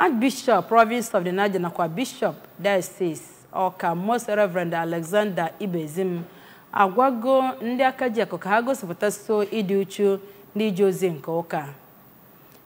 Archbishop Province of the Niger nakwa Bishop Diocese Ọka Most Reverend Alexander Ibezim agwago ndị aka ji akụ ka ha gosipụta so ịdị uchu n'ije ozi nke ụka.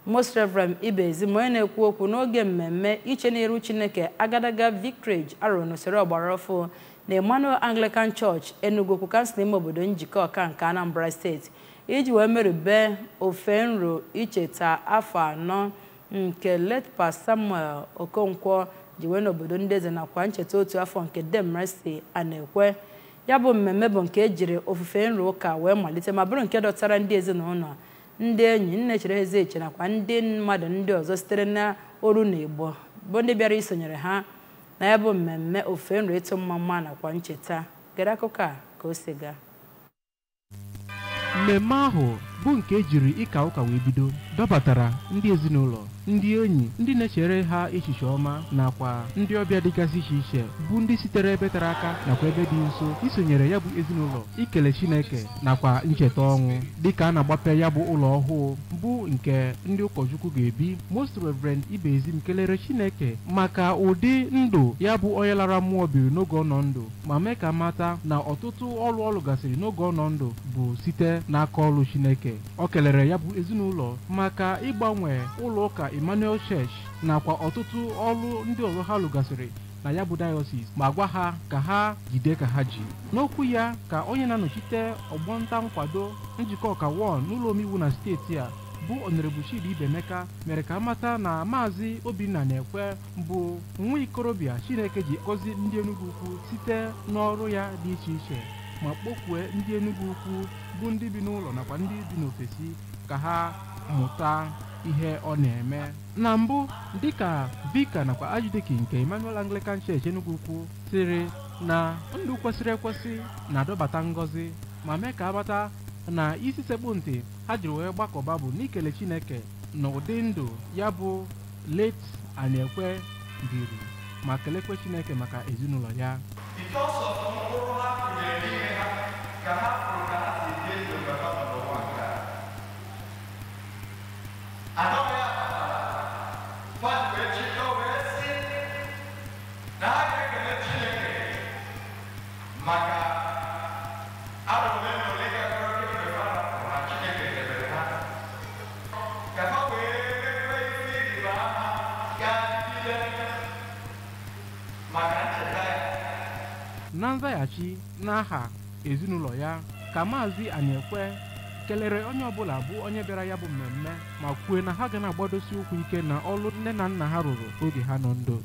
Most Reverend Ibezim, onye na-ekwu okwu n'oge mmemme iche n'iru Chineke Agadaga Vicarage arụrụ n'usoro ọgbara ọfụ na Emmanuel Anglican Church, Enugu kansụl ime obodo njikọ ọka nke Anambra Steeti, iji wee merube ofe nro icheta afọ 4 nke late Pastor Samuel Okonkwo ji wee n'obodo ndị eze nakwa ncheta otu afọ nke Dame Mercy Anekwe. Ya bụ mmemme bụ nke ejiri ofufe nro ụka wee malite ma bụrụ nke dọtara ndị ezinụlọ, ndị enyi, nne chere eze eche nakwa ndị mmadụ ndị ọzọ sitere na oru na Igbo bụ ndị bịara isonyere ha na ya bụ mmemme ofufe nro ịtụ mma mma nakwa ncheta. Gere akụkọ a ka o si gaa. Mmemme ahụ bụ nke ejiri ịka ụka wee bido dọbatara ndị ezinụlọ, ndị enyi, ndị na-echere ha echiche ọma nakwa ndị ọbịa dịgasị iche iche bụ ndị sitere ebe tara aka nakwa ebe dị nso isonyere ya bụ ezinụlọ ikele Chineke nakwa ncheta ọnwụ. Dịka a na-agbape ya bụ ụlọ ọhụụ bụ nke ndị ụkọchukwu ga-ebi, Most Reverend Ibezim kelere Chineke maka ụdị ndụ ya bụ onye lara mmụọ biri n'oge ọ nọ ndụ, ma mee ka mata na ọtụtụ ọrụ ọ lụgasịrị n'oge ọ nọ ndụ bụ site n'aka ọrụ Chineke. Ọ kelere ya bụ ezinụlọ maka ịgbanwe ụlọ ụka Emmanuel Church nakwa ọtụtụ ọrụ ndị ọzọ ha lụgasịrị na ya bụ diocese, ma gwa ha ka ha jide ka ha ji. N'okwu ya ka onye na-anọchite ọgbọnta nkwado njikọ ọka 1 n'ụlọ omeiwu na steeti a bụ Honorable Chidi Ibemeka mere ka amata na Maazị Obinna Anekwe bụ nwa ikorobịa Chineke ji gọzi ndị Enugu ukwu site n'ọrụ ya dị iche iche, ma kpọkwue ndị Enugu ukwu bụ ndị bi n'ụlọ nakwa ndị bi n'ofesi ka ha mụta ihe ọ na-eme. Na mbụ, dịka vika nakwa Archdeacon nke Emmanuel Anglican Church Enugu ukwu sịrị na ndụ kwesịrị ekwesị na-adọbata ngọzi, ma mee ka amata na isi sekpụ ntị ha jiri wee gbakọba bụ n'ikele Chineke na ụdị ndụ ya bụ late Anekwe biri, ma kelekwe Chineke maka ezinụlọ ya. Na nzaghachi n'aha ezinụlọ ya ka Maazị Anekwe kelere onye ọbụla bụ onye bịara ya bụ mmemme, ma kwue na ha ga na-agbadosi ụkwụ ike na ọlụ nne na nna ha rụrụ oge ha nọ ndụ.